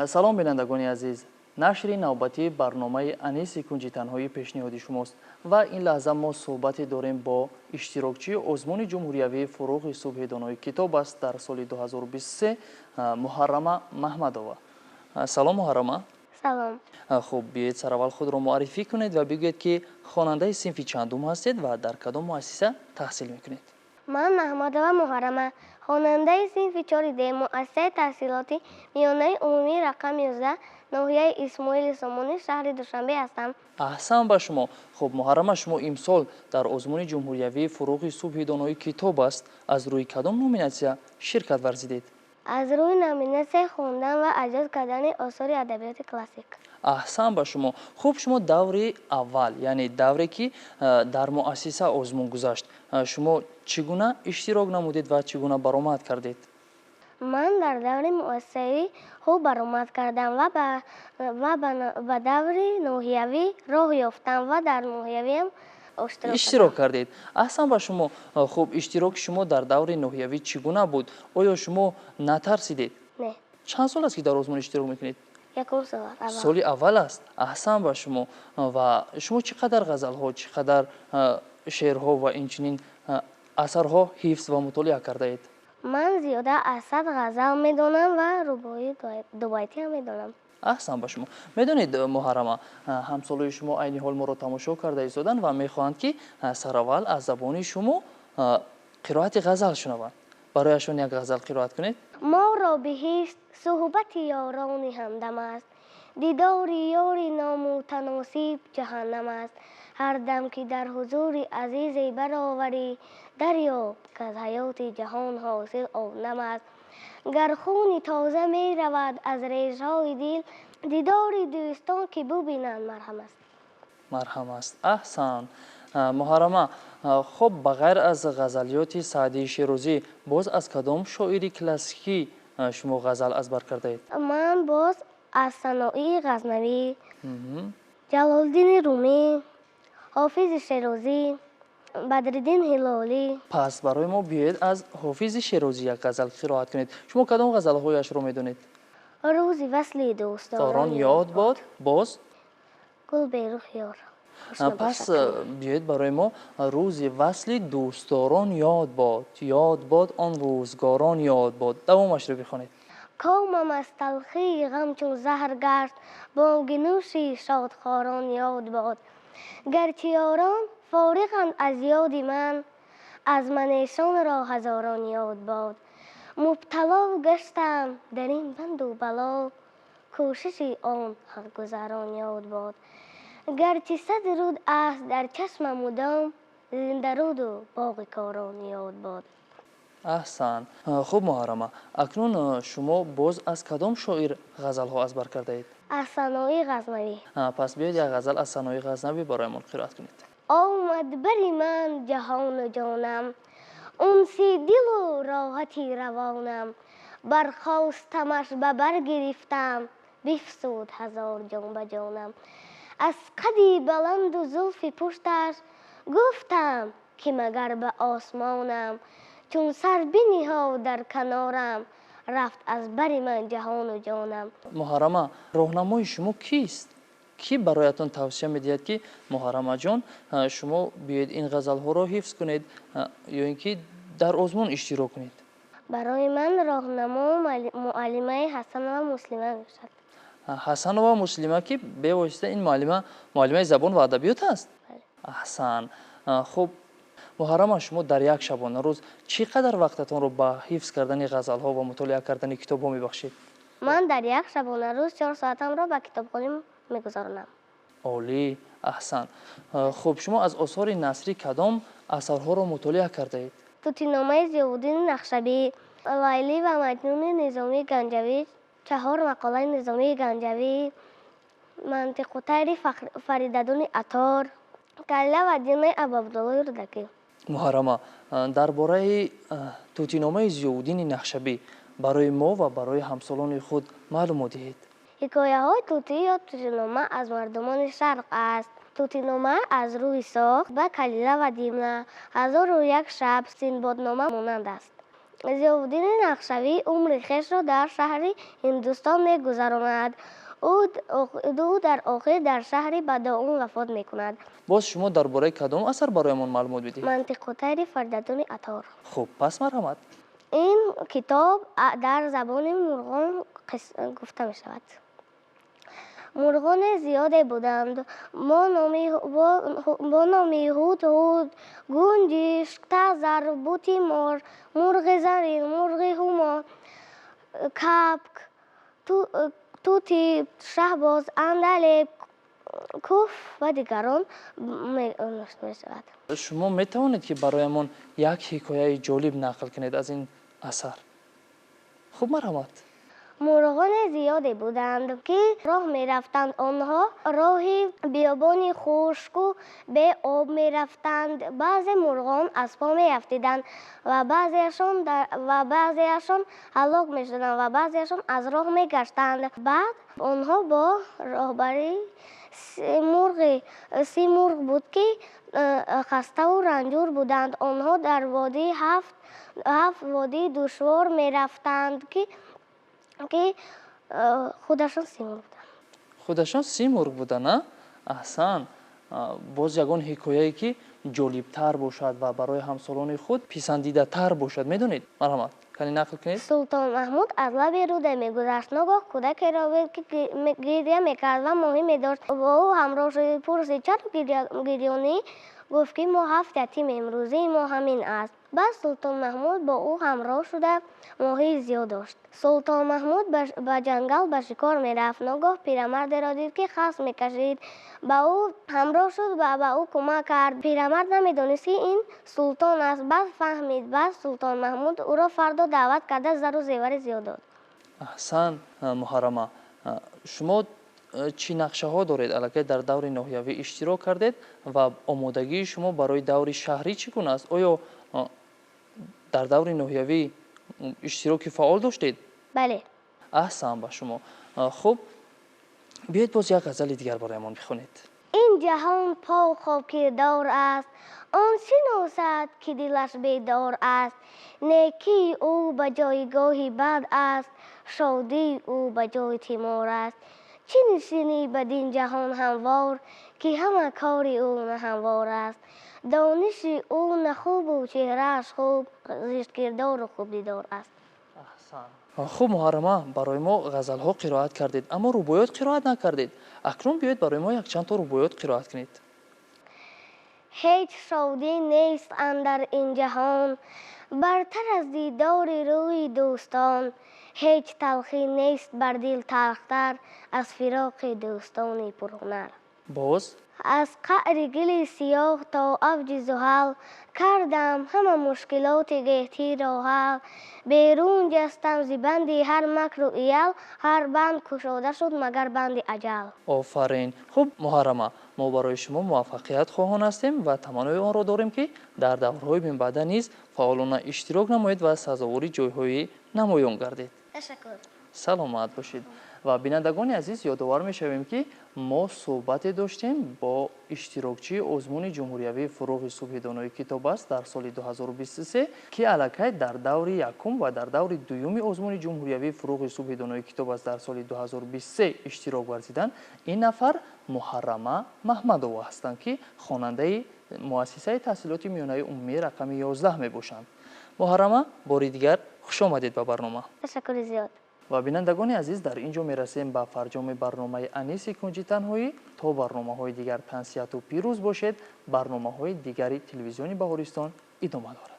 Салом, бинандагони азиз! Нашри навбатии барномаи «Аниси кунҷи танҳоӣ» пешниҳоди шумост ва ин лаҳза мо суҳбате дорем бо иштирокчии озмуни ҷумҳуриявии «Фурӯғи субҳи донои китоб аст» дар соли 2023, Муҳаррама Маҳмадова. Салом, Муҳаррама! Салом. Хуб, биёед, сараввал худро муаррифӣ кунед ва бигӯед, ки хонандаи синфи чандум ҳастед ва дар кадом муассиса таҳсил мекунед. Ман Маҳмадова Муҳаррама, хонандаи синфи чори Д муассисаи таҳсилоти миёнаи умумии рақами 11 ноҳияи Исмоили Сомонӣ, шаҳри Душанбе ҳастам. Аҳсан ба шумо! Хуб, Муҳаррама, шумо имсол дар озмуни ҷумҳуриявии «Фурӯғи субҳи донои китоб аст» аз рӯи кадом номинатсия ширкат варзидед? Аз рӯи номинатсияи хондан ва аз ёд кардани осори адабиёти классик. Аҳсан ба шумо! Хуб, шумо даври аввал, яъне давре ки дар муассиса озмун гузашт, шумо чӣ гуна иштирок намудед ва чӣ гуна баромад кардед? Ман дар даври муассисавӣ хуб баромад кардам ва ба даври ноҳиявӣ роҳ ёфтам ва дар ноҳиявиам иштирок кардед. Аҳсан ба шумо! Хуб, иштироки шумо дар даври ноҳиявӣ чӣ гуна буд? Оё шумо натарсидед? Не. Чанд сол аст, ки дар озмун иштирок мекунед? Якум сол аввал. Соли аввал аст. Аҳсан ба шумо! Ва шумо чӣ қадар ғазалҳо, чӣ қадар шеърҳо ва инчунин асарҳо ҳифз ва мутолиа кардаед? Ман зиёда аз 100 ғазал медонам ва рубоии дубайтиам медонам. Аҳсан ба шумо! Медонед, Муҳаррама, ҳамсолои шумо айни ҳол моро тамошо карда истоданд ва мехоҳанд, ки сараввал аз забони шумо қироати ғазал шунаванд. Барояшон як ғазал қироат кунед. Моро биҳишт суҳбати ёрони ҳамдам аст, дидори ёри номутаносиб ҷаҳаннам аст. Ҳар дам ки дар ҳузури азизе бароварӣ, дарёб, ки аз ҳаёти ҷаҳон ҳосил онам аст. Гар хуни тоза меравад аз решҳои дил, дидори дӯстон ки бубинанд, марҳам аст. Марҳам аст. Аҳсан, Муҳаррама! Хуб, ба ғайр аз ғазалиёти Саъдии Шерозӣ боз аз кадом шоири классикӣ шумо ғазал аз бар кардаед? Ман боз аз Саноии Ғазнавӣ, Ҷалолиддини Румӣ, Ҳофизи Шерозӣ, Бадриддин Ҳилолӣ. Пас барои мо биёед, аз Ҳофизи Шерозӣ як ғазал қироат кунед. Шумо кадом ғазалҳояшро медонед? Рӯзи васли дӯстдорон ёд бод, боз? Гул берух ёр. Пас биёед, барои мо «Рӯзи васли дӯстдорон ёд бод, ёд бод он рӯзгорон ёд бод», давомашро бихонед. Комам аз талхии ғам чун заҳр гашт, боги нӯши шодхорон ёд бод. Гарчи ёрон фориғанд аз ёди ман, аз ман эшонро ҳазорон ёд бод. Мубтало гаштам дар ин банду бало, кӯшиши он ҳақгузарон ёд бод. Гарчи сад руд аст дар чашмам мудом, Зиндаруду боғи Корон ёд бод. Аҳсан! Хуб, Муҳаррама, акнун шумо боз аз кадом шоир ғазалҳо аз бар кардаед? Аз Саноии Ғазнавӣ. Пас биёед, як ғазал аз Саноии Ғазнавӣ бароямон қироат кунед. Омад бари ман ҷаҳону ҷонам, унси дилу роҳати равонам. Бархостамаш, ба бар гирифтам, бифзуд ҳазор ҷон ба ҷонам. Аз қади баланду зулфи пушташ гуфтам, ки магар ба осмонам. Чун сар биниҳод дар канорам, рафт аз бари ман ҷаҳону ҷонам. Муҳаррама, роҳнамои шумо кист? Кӣ бароятон тавсия медиҳад, ки Муҳаррамаҷон, шумо биёед, ин ғазалҳоро ҳифз кунед ё ин ки дар озмун иштирок кунед? Барои ман роҳнамо муаллимаи Ҳасанова Муслима мебошад. Ҳасанова Муслима, ки бевосита ин муаллима муаллимаи забон ва адабиёт аст. Аҳсан! Хуб, Муҳаррама, шумо дар як шабонарӯз чӣ қадар вақтатонро ба ҳифз кардани ғазалҳо ва мутолиа кардани китобҳо мебахшед? Ман дар як шабонарӯз 4 соатамро ба китобхонӣ мегузаронам. Олӣ, аҳсан! Хуб, шумо аз осори насрӣ кадом асарҳоро мутолиа кардаед? Тӯтиномаи Зиёвуддини Нақшабӣ, Лайлӣ ва Маҷнуни Низомии Ганҷавӣ, Чаҳор мақолаи Низомии Ганҷавӣ, Мантиқутайри Фаридадуни Аттор, Калила ва Димнаи Абуабдуллоҳи Рӯдакӣ. Муҳаррама, дар бораи Тӯтиномаи Зиёвуддини Нақшабӣ барои мо ва барои ҳамсолони худ маълумот диҳед. Ҳикояҳои тӯтӣ ё тӯтинома аз мардумони шарқ аст. Тӯтинома аз рӯи сохт ба Калила ва Димна, Ҳазору як шаб, Синдбоднома монанд аст. Зиёвуддини Нақшавӣ умри хешро дар шаҳри Ҳиндустон мегузаронад. Ӯ дар охир дар шаҳри Бадоун вафот мекунад. Боз шумо дар бораи кадом асар бароямон маълумот медиҳед? Мантиқутайри Фаридуни Аттор. Хуб, пас марҳамат. Ин китоб дар забони мурғон гуфта мешавад. Мурғони зиёде буданд бо номи ҳудҳуд, гунҷишк, тазар, бутимор, мурғи зарин, мурғи ҳумо, капк, тути, шаҳбоз, андалеб, куф ва дигарон мешавад. Шумо метавонед, ки бароямон як ҳикояи ҷолиб нақл кунед аз ин асар? Хуб, марҳамат. Мурғони зиёде буданд, ки роҳ мерафтанд. Онҳо роҳи биёбони хушку беоб мерафтанд. Баъзе мурғон аз по меафтиданд ва баъзеашон ҳалок мешуданд ва баъзеашон аз роҳ мегаштанд. Баъд онҳо бо роҳбарии Симурғ буд, ки хаставу ранҷур буданд. Онҳо дар водии ҳафт водии душвор мерафтанд, ки худашон Симурғ буданд. Худашон Симурғ буданд, а? Аҳсан. Боз ягон ҳикояе, ки ҷолибтар бошад ва барои ҳамсолони худ писандидатар бошад, медонед? Марҳамат, кани нақл кунед. Султон Маҳмуд аз лаби руде мегузашт. Ногоҳ кӯдакеро дид, ки гиря мекард ва моҳӣ медошт. Бо ӯ ҳамроҳ шуд. Пурсид: чаро гирёнӣ? Гуфт, ки мо ҳафт ятимем, рӯзии мо ҳамин аст. Баъд Султон Маҳмуд бо ӯ ҳамроҳ шуда моҳии зиёд дошт. Султон Маҳмуд ба ҷангал ба шикор мерафт. Ногоҳ пирамардеро дид, ки хас мекашид. Ба ӯ ҳамроҳ шуд ва ба ӯ кӯмак кард. Пирамард намедонист, ки ин султон аст. Баъд фаҳмид. Баъд Султон Маҳмуд ӯро фардо даъват карда зару зевари зиёд дод. Аҳсан, Муҳаррама. Шумо чӣ нақшаҳо доред? Аллакай дар даври ноҳиявӣ иштирок кардед ва омодагии шумо барои даври шаҳрӣ чӣ гуна аст? Оё дар даври ноҳиявӣ иштироки фаъол доштед? Бале. Аҳсан ба шумо. Хуб, биёед, боз як ғазали дигар бароямон бихонед. Ин ҷаҳон пок хобкирдор аст, он шиносад, ки дилаш бедор аст. Некии ӯ ба ҷойгоҳи бад аст, шодии ӯ ба ҷои тимор аст. Чӣ нишинӣ бадин ҷаҳон ҳамвор, ки ҳама кори ӯ наҳамвор аст. Дониши ӯ нахубу чеҳрааш хуб, зишткирдору хубдидор аст. Аҳсан. Хуб, Муҳаррама, барои мо ғазалҳо қироат кардед, аммо рубоёт қироат накардед. Акнун биёед, барои мо якчанд то рубоёт қироат кунед. Ҳеҷ шодӣ нест андар ин ҷаҳон бартар аз дидори рӯи дӯстон. Ҳеҷ талхӣ нест бар дил талхтар аз фироқи дӯстони пурҳунар. Боз. Аз қаъри гили сиёҳ то авҷи зуҳал кардам ҳама мушкилоти геҳтиро ҳал. Берун ҷастам зи банди ҳар макру иял, ҳар банд кушода шуд, магар банди аҷал. Офарин. Хуб, Муҳаррама, мо барои шумо муваффақият хоҳон ҳастем ва таманнои онро дорем, ки дар даврҳои минбаъда низ фаъолона иштирок намоед ва сазовори ҷойҳои намоён гардед. Ташаккур. Саломат бошед. Ва бинандагони азиз, ёдовар мешавем, ки мо суҳбате доштем бо иштирокчии озмуни ҷумҳуриявии «Фурӯғи субҳи донои китоб аст» дар соли 2023, ки аллакай дар даври якум ва дар даври дуюми озмуни ҷумҳуриявии «Фурӯғи субҳи донои китоб аст» дар соли 2023 иштирок варзиданд. Ин нафар Муҳаррама Маҳмадова ҳастанд, ки хонандаи муассисаи таҳсилоти миёнаи умумии рақами 11 мебошанд. Муҳаррама, бори дигар хуш омадед ба барнома. Ташаккури зиёд. Ва бинандагони азиз, дар ин ҷо мерасем ба фарҷоми барномаи «Аниси кунҷи танҳоӣ». То барномаҳои дигар тансиҳату пирӯз бошед. Барномаҳои дигари телевизиони Баҳористон идома дорад.